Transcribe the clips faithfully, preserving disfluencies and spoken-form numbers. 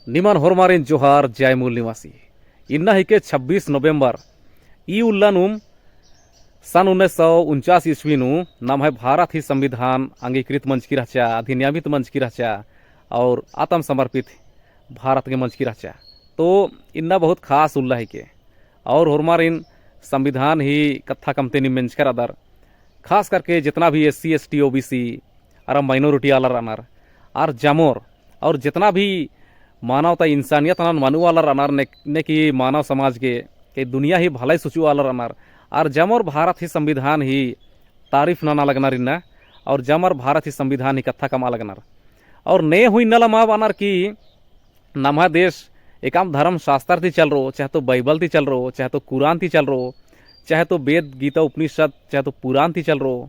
निमन होरमारिन जोहार, जय मूल निवासी। इन्ना हिके छब्बीस नवंबर, ई उल्ला नुम सन उन्नीस सौ उनचास ईस्वी नू नम्है भारत ही संविधान अंगीकृत मंजकी रहचा, अधिनियमित मंजकी रहचा और आत्मसमर्पित भारत गे मंजकी रहचा। तो इन्ना बहुत खास उल्ला हिके। और होरमारिन संविधान ही कत्था कमते नीम मेंजकर अदर, खास करके जितना भी एससी, एसटी, ओबीसी, अरा minority आलर रअनर, आर जमोर, और जितना भी मानवता, इंसानियत नन मनु आलर रअनर, ने, ने कि मानव समाज गे, के दुनिया ही भलाई सोचु आलर रअनर, आर जमोर भारत ही संविधान ही तारीफ नना लगनर इन्ना, और जमोर भारत ही संविधान ही कत्था कमआ लगनर। और ने हूँ इन्ना ला मा बअनर कि नम्है देश एकअम धर्म शास्त्र ती चलरओ, चाहे तो बाइबल ती चलरओ, चाहे तो कुरान ती चलरओ, चाहे तो वेद, गीता, उपनिषद, चाहे तो पुराण ती चलरओ,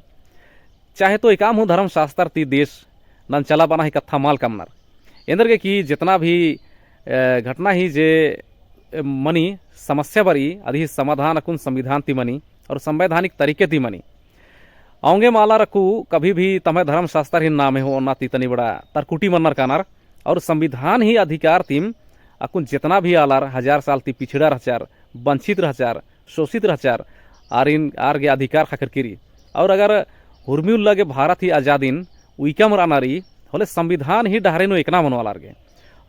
चाहे तो एकअम हूँ धर्म शास्त्र ती देश नन चलाबअना ही कत्था मल कमनर। एन्देरगे कि जितना भी, अ, घटना ही जे, अ, मनी समस्या बरई, अदी ही समाधान अक्कुन संविधान ती मनी और संवैधानिक तरीके ती मनी। औंगे माला रखू कभी भी तम्है धर्म शास्त्र ही नामे हो ओन्ना ती तनी बड़ा तरकुटी मन्नर कानर, और संविधान ही अधिकार तिम अक्कुन जितना भी आलर हजार साल ती पिछड़ा रहचर, वंचित रहचर, शोषित रहचर, आरिन आर गे अधिकार ख़क्खरकी रई। और अगर हुर्मी उल्ला गे भारत ही आजादिन उइकम रअना रई, होले संविधान ही डहरे नू एकना मनो आलर गे।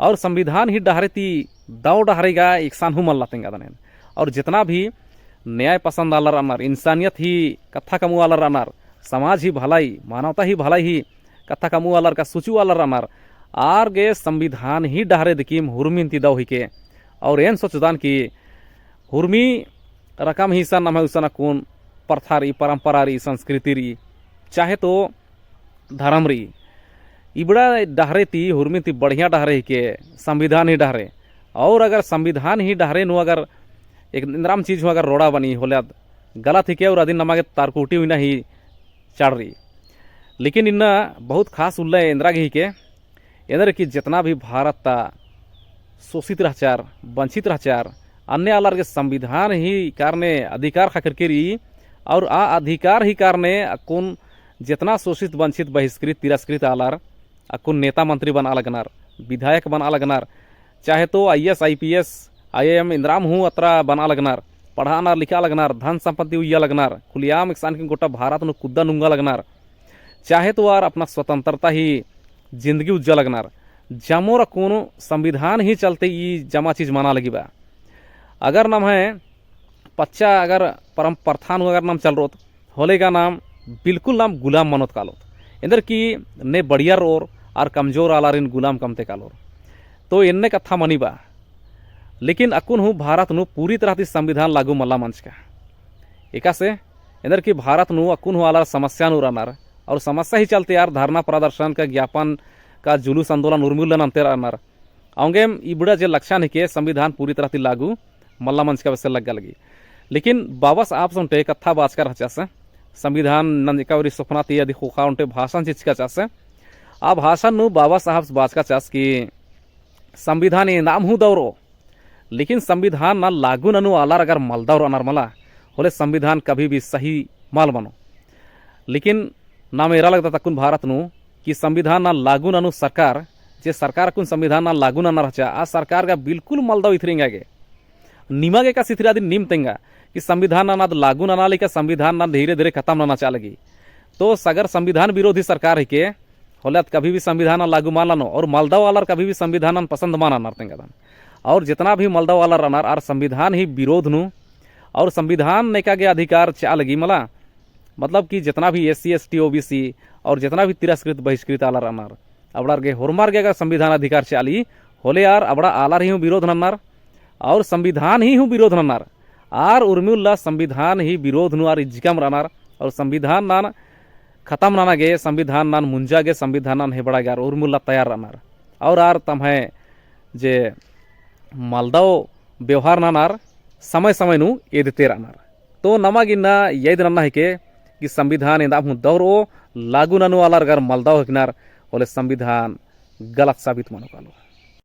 और संविधान ही डहरे ती दव डहरे गा एकसन हूँ मल्ला तेंगादन एन। और जितना भी न्याय पसंद आलर रअनर, इंसानियत ही कत्था कमऊ आलर रअनर, समाज ही भलाई, मानवता ही भलाई ही कत्था कमऊ आलर का सोचु आलर रअनर, आर गे संविधान ही डहरे दिकिम हुर्मिन ती दव हिके। और एन सोचदन कि हुर्मी रकम ही इसन नम्है उसन अक्कुन प्रथा रई, परंपरा रई, संस्कृति रई, चाहे तो धर्म रई, इबड़ा डहरे ती हुर्मिन ती बढ़िया डहरे हिके संविधान ही डहरे। और अगर संविधान ही डहरे नू अगर एक इन्द्राम चीज हूँ अगर रोड़ा बनी होले अद गलत हिके और अदिन नमा गे तरकुटी उइना ही चाड़ रई। लेकिन इन्ना बहुत खास उल्ला एन्द्रा गे हिके, एन्देर कि जितना भी भारत ता शोषित रहचर, वंचित रहचर, अन्ने आलर गे संविधान ही कारने अधिकार ख़क्खरकी रई, और आ अधिकार ही कारने अक्कुन जितना शोषित, वंचित, बहिष्कृत, तिरस्कृत आलर अक्कुन नेता मंत्री बनआ लगनर, विधायक बनआ लगनर, चाहे तो आईएएस, आईपीएस, आईएएम इन्द्राम हूँ अतरा बनआ लगनर, पढ़ानर, लिखआ लगनर, धन संपत्ति उइया लगनर, खुलेआम एकसन की गोटा भारत नू कुद्दा नुंगा लगनर, चाहे तो आर अपना स्वतंत्रता ही जिंदगी उज्जा लगनर। जमोर अक्कुन संविधान ही चलते ई जमा चीज मना लगी बा। अगर नम्है पच्चा अगर परम प्रथा नू अगर नाम चलरोत, होले गा नाम बिल्कुल नाम गुलाम मनोत कालोत। एन्देर कि ने बढ़िया रओर आर कमजोर आलारिन गुलाम कमते कालोर। तो एन्ने कत्था मनी बा। लेकिन अक्कुन हूँ भारत नू पूरी तरह ती संविधान लागू मल्ला मंजका। एकासे एन्देर कि भारत नू अक्कुन हूँ आलर समस्या नू रअनर, और समस्या ही चलते आर धरना प्रदर्शन का, ज्ञापन का, जुलूस आंदोलन उर्मी उल्ला नन्ते रअनर। औंगेम इबड़ा जे लक्षण हिके संविधान पूरी तरह ती लागू मल्ला मंजका बेसे लग्गा लगी। लेकिन बाबा साहब से ओन्टे कत्था बाचका रहचस, संविधान नंजका बारी सपना ती अदी ख़ोख़ा ओन्टे भाषण चिचका रहचस। आ भाषण नू बाबा साहब से बाचका रहचस कि संविधान एन्दाम हूँ दव रओ, लेकिन संविधान नन लागू ननू आलर अगर मलदव रअनर मला, होले संविधान कभी भी सही मल मनो। लेकिन नाम एरा लगदत अक्कुन भारत नू कि संविधान नन लागू ननू सरकार, जे सरकार अक्कुन संविधान नन लागू नना रहचा, आ सरकार गा बिल्कुल मलदव इथरी एंगा गे। निमा गे का सिथरी अदिन नीम तेंगा कि संविधान नन अद लागू नना लगी का संविधान नन धीरे धीरे खतम नना चाह लगी। तो अगर संविधान विरोधी सरकार हिके, होले अद कभी भी संविधान नन लागू मल ननो, और मलदव आलर कभी भी संविधान नन पसंद मल ननर तेंगादन। और जितना भी मलदव आलर रअनर आर संविधान ही विरोध नू, और संविधान नेका गे अधिकार चाह लगी मला, मतलब कि जितना भी एससी, एसटी, ओबीसी और जितना भी तिरस्कृत, बहिष्कृत आलर रअनर, अबड़ार गे होरमर गे अगर संविधान अधिकार चाली, होले आर अबड़ा आलर ही हूँ विरोध नन्नर, और संविधान ही हूँ विरोध नन्नर। आर उर्मी उल्ला संविधान ही विरोध नू आर इज्जिकम रअनर, और संविधान नन खतम नना गे, संविधान नन मुंजा गे, संविधान नन हेबड़ा गे आर उर्मी उल्ला तैयार रअनर। और आर तम्है जे मलदव व्यवहार नन आर समय समय नू एदते रअनर। तो नमा गे इन्ना याद नन्ना हिके कि संविधान एन्दाम हूँ दव रओ, लागू ननू आलर अगर मलदव हिकनर, होले संविधान गलत साबित मनो कालो।